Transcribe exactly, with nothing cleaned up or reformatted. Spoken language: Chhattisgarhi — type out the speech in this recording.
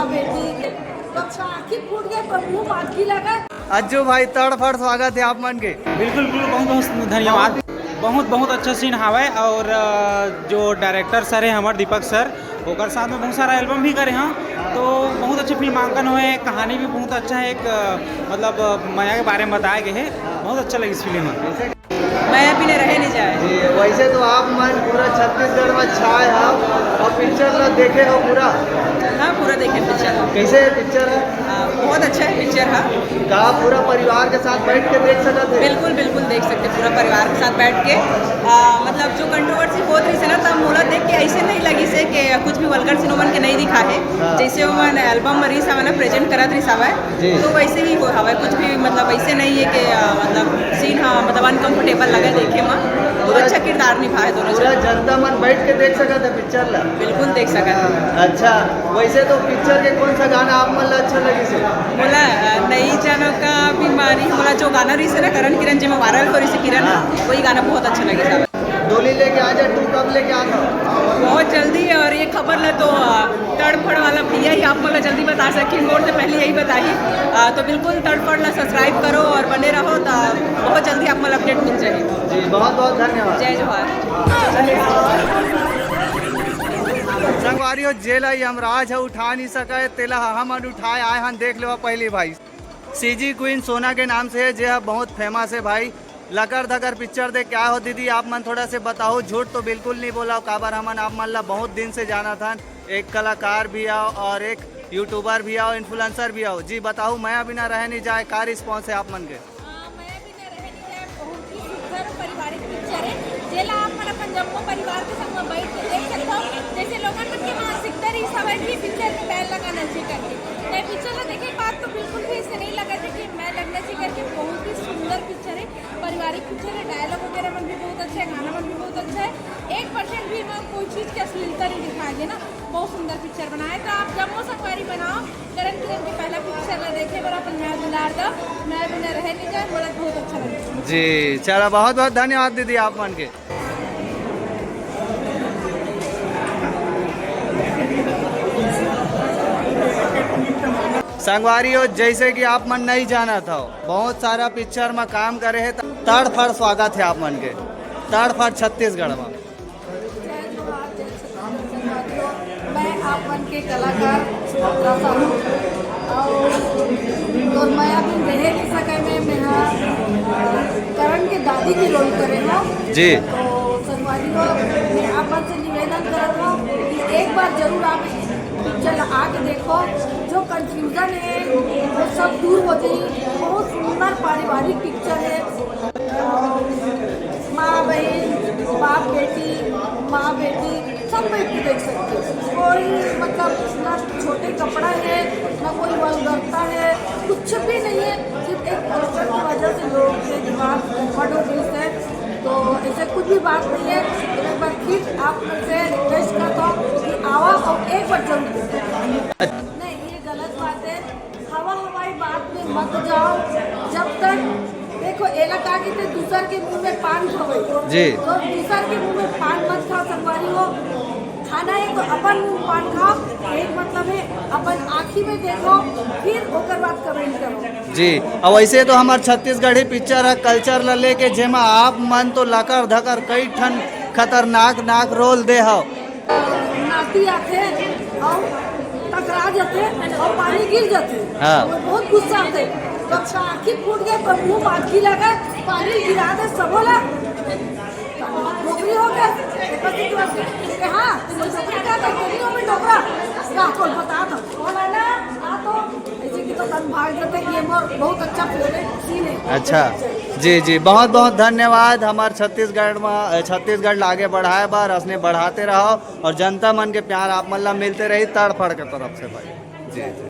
बेटी, तो अच्छा आँखी फूट गए, पर मुँह बाकी लगा। अज्जू भाई, तड़फड़ स्वागत है आप मन के। बिल्कुल, बिल्कुल, बहुत, बहुत धन्यवाद। बहुत, बहुत अच्छा सीन हवय और, अ, जो डायरेक्टर सर है हमारे दीपक सर, ओकर साथ में बहुत सारा एल्बम भी करे हैं, तो बहुत अच्छा फिल्मांकन हुए, कहानी भी बहुत अच्छा है, एक, अ, मतलब, अ, मया के बारे में बताया गया है, बहुत अच्छा लगे इस फिल्म में। मैं भी न रहे नहीं जाए। जी, वैसे तो आप मन पूरा छत्तीसगढ़ में छाए हो और पिक्चर ला देखे हो पूरा? हाँ, पूरा देखे पिक्चर। कैसे है पिक्चर है? हाँ, बहुत अच्छा है पिक्चर, हाँ। का पूरा परिवार के साथ बैठ के देख सकते हैं? बिल्कुल, बिल्कुल देख सकते हैं पूरा परिवार के साथ बैठ के। आ, मतलब जो कंट्रोवर्सी होत रही से ना, तब मोला देख के ऐसे नहीं लगी से कि कुछ भी वल्गर सीन ओमन के नहीं दिखा है। हाँ। जैसे ओमन एल्बम में रही सावन प्रेजेंट करत रही सावन, जी। तो वैसे ही हो हवा है, कुछ भी मतलब ऐसे नहीं है कि, आ, मतलब सीन, हाँ, मतलब अनकंफर्टेबल लगे देखे में। तो पूरा अच्छा किरदार निभाए दोनों पूरा जने। जनता मन बैठ के देख सकत है पिक्चर ला? बिल्कुल देख सकत है। अच्छा, वैसे तो पिक्चर के कौन सा गाना आप मन ला अच्छा लगी से? मोला, आ, नहीं जानो का बीमारी, मोला जो गाना रही से ना करण किरण जी में वायरल हो रही से किरण, हाँ। वही गाना बहुत अच्छा लगे था। डोली लेके आजा टू कब लेके आता? बहुत जल्दी, और ये खबर ला तो, आ, तड़फड़ वाला भैया ही आप मन ला जल्दी बता सके, मोर से पहले यही बताही। आ, तो बिल्कुल तड़फड़ ला सब्सक्राइब करो और बने रहो, तो बहुत जल्दी आप मन ला अपडेट मिल जाएगी। जी, बहुत बहुत धन्यवाद। जय जोहार। संगवारी हो, जेला यमराज ह उठा नहीं सके, तेला हमन उठाए आए हन। देख लेवा पहली भाई, सीजी क्वीन सोना के नाम से है, जे ह बहुत फेमस है भाई। लकर धकर पिक्चर देख के आए हो दीदी, आप मन थोड़ा से बताओ। झूठ तो बिल्कुल नहीं बोला, काबर हमन आप मन ला बहुत दिन से जानत हन, एक कलाकार भी आओ और एक यूट्यूबर भी आओ, इन्फ्लुएंसर भी आओ। जी बताओ, मया बिना रह नहीं जाए, का रिस्पॉन्स है आप मन के? हाँ, मया बिना रह नहीं जाए बहुत ही सुंदर और पारिवारिक पिक्चर है, जेला आप मन अपन जम्मो परिवार के संग में बैठ के देख सकते हो। जैसे लोगन मन के मानसिकता रही सब है कि पिक्चर में बैल लगाना चाहिए करके, मैं पिक्चर ला देखे के बाद तो बिल्कुल भी ऐसे नहीं लगा था कि मैं लगना चाहिए करके। बहुत ही सुंदर पिक्चर है, पारिवारिक पिक्चर है, डायलॉग वगैरह मन भी बहुत अच्छा है, गाना मन भी बहुत अच्छा है। एक परसेंट भी एमा कोई चीज के अश्लीलता नहीं दिखाया गया ना। बहुत सुंदर पिक्चर बनाए, तो आप जम्मो संगवारी बनाओ, करण किरण के पहला पिक्चर ला देखे बर अपन मया दुलार दा, मया बिना रह नहीं जाए, मोला बहुत अच्छा लगे। जी चला, बहुत बहुत धन्यवाद दीदी आप मन के। संगवारी हो, जैसे कि आप मन नहीं जानत हो, बहुत सारा पिक्चर में काम करे है, त-, तड़फड़ स्वागत है आप मन के, तड़फड़ छत्तीसगढ़ में। जय जोहार, जय छत्तीसगढ़ संगवारी हो। मैं आप मन के कलाकार सुभद्रा साहू और, और मया बिन रहे नहीं सके में मेहा, अ, करण के दादी की रोल करे हो। जी। तो संगवारी हो, मैं आप मन से निवेदन करत हूँ कि एक बार जरूर आप पिक्चर आके देखो, जो कंफ्यूजन है वो सब दूर हो जाए। बहुत सुंदर पारिवारिक पिक्चर है। माँ बहन, बाप बेटी, माँ बेटी सब बैठ के देख सकते हो। कोई मतलब ना छोटे कपड़ा है, ना कोई वल्गरता है, कुछ भी नहीं है। सिर्फ एक पोस्टर की वजह से लोग के दिमाग गड़बड़ हो गई है, तो ऐसे कुछ भी बात नहीं है। तो मैं एक बार फिर आप लोग से रिक्वेस्ट करता हूँ कि आवा और एक बार जरूर देखो। नहीं, ये गलत बात है। हवा हवाई बात में मत जाओ। जब तक देखो, एला का कहते, दूसर के मुंह में पान खवाई। जी। तो दूसर के मुंह में पान मत खाओ संगवारी हो। खाना है तो अपन मुंह पान खाओ, एक मतलब है अपन आँखी में देखो, फिर ओकर बाद कमेंट करो। जी, अब वैसे तो हमार छत्तीसगढ़ी पिक्चर है, कल्चर ला लेके, जेमा आप मन तो लकर धकर कई ठन खतरनाक नाक रोल दे हव। नाती आथे और टकरा जाथे और पानी गिर जाथे। हाँ। वो बहुत गुस्सा आथे। तो अच्छा आँखी फूट गए, पर मुंह बाकी लगा, पानी गिरा दे सबो ला। डोकरी हो गया, एकर से तो बस, कि हाँ, तुम डोकरी का तो तेरी हो में डोकरा, ना, कौन बता दो। कौन है ना, आ तो ऐसे कि तो तन भाग जाते कि ये मोर बहुत अच्छा फेवरेट सीन है। अच्छा, जी, जी, बहुत बहुत धन्यवाद हमार छत्तीसगढ़ में, छत्तीसगढ़ ला आगे बढ़ाए बर, असने बढ़ाते रहो और जनता मन के प्यार आप मन ला मिलते रही तड़फड़ के तरफ से भाई। जी।